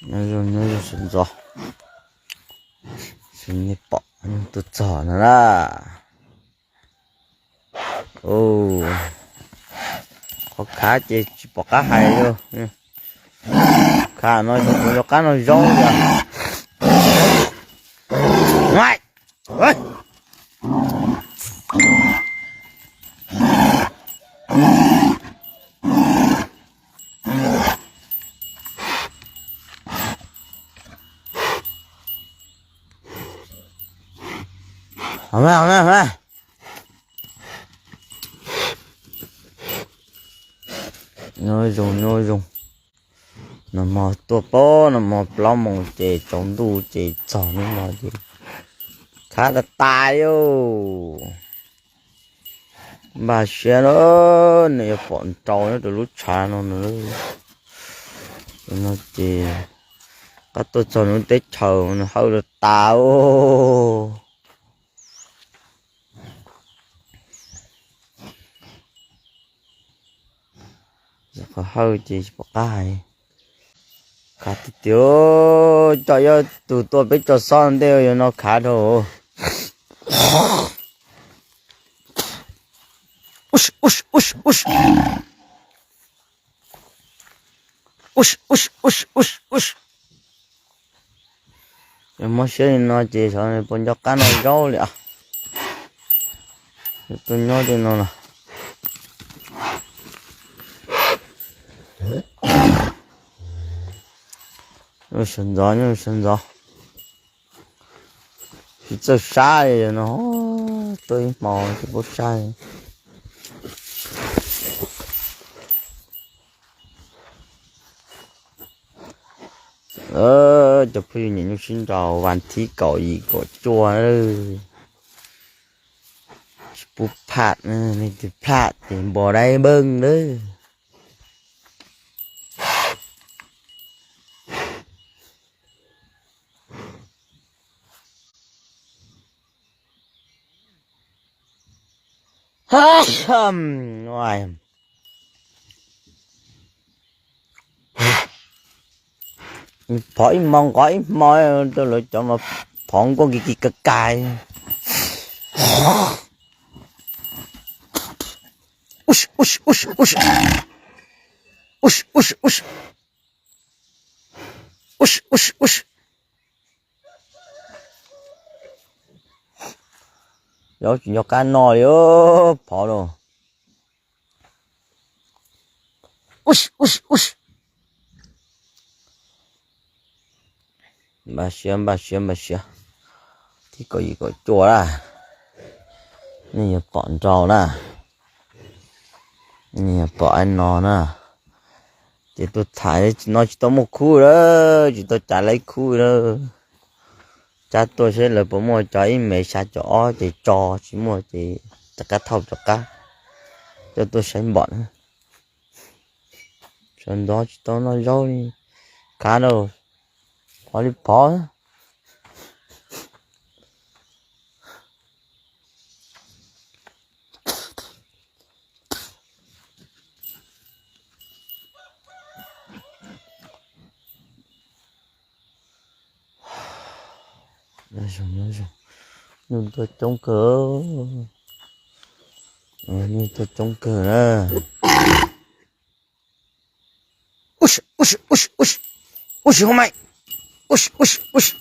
Nyob zoo, nyob zoo sawv ntxov, sawv nej pom tuaj txog no na. Qhov khav ces tsis pom qab hais li. Khav no zoo, kuv yog qab no zaub li. Nyob zoo, nyob zoo. Nag hmo tuaj pab, nag hmo plaub moos ces tsaus ntuj ces txog hnub no ces khav tas tas li. Npaj siab na, nws yuav pom nrau nyob rau lub tshav no na. No ces qab tuaj txog nws teb chaws nws hawj tas tas. Qhov hawj ces tsis pom qab hais. Khav tiag tiag, coj ib tug tuaj peb tso xob ntej yuav no khav dhau. Yog mob siab li no ces xyov puas nco qab noj zaub li. Tuaj nyob tej no los sawv ntxov, sawv ntxov. Tsis txawj sab li no, tuaj ib hmo tsis paub sab li. Cov phooj ywg, nyiam nyuj sib nraus vas thib kaum yim kaum cuaj, tsis pub plam, nej tig plam ces npau dai npeej lawm. Phov ib hmo nqov ib hmo, rau lawv cov mas phov nkuaj kis kis kais kais. Zaub tsis nco qab noj li phov los. Npaj siab, npaj siab, npaj siab. Thib kaum yim kaum cuaj na, nej yuav pom nrau na, nej yuav pom ib no na. Ces tuaj tham no tsis tau muaj khub lawm, tsis tau cav laib khub lawm. Cab tuaj seb lawv puas muaj cov ib mev xya caum ob ces tso, tsis muaj ces rov qab thauj rov qab. Coj tuaj saib npom na. Sawv ntxov tsis tau noj zaub li, khav rau, phov li phov. Nyuj tuaj coob kawg, nyuj tuaj coob kawg na. Ub si, hauv mais, ub si, ub si, ub si.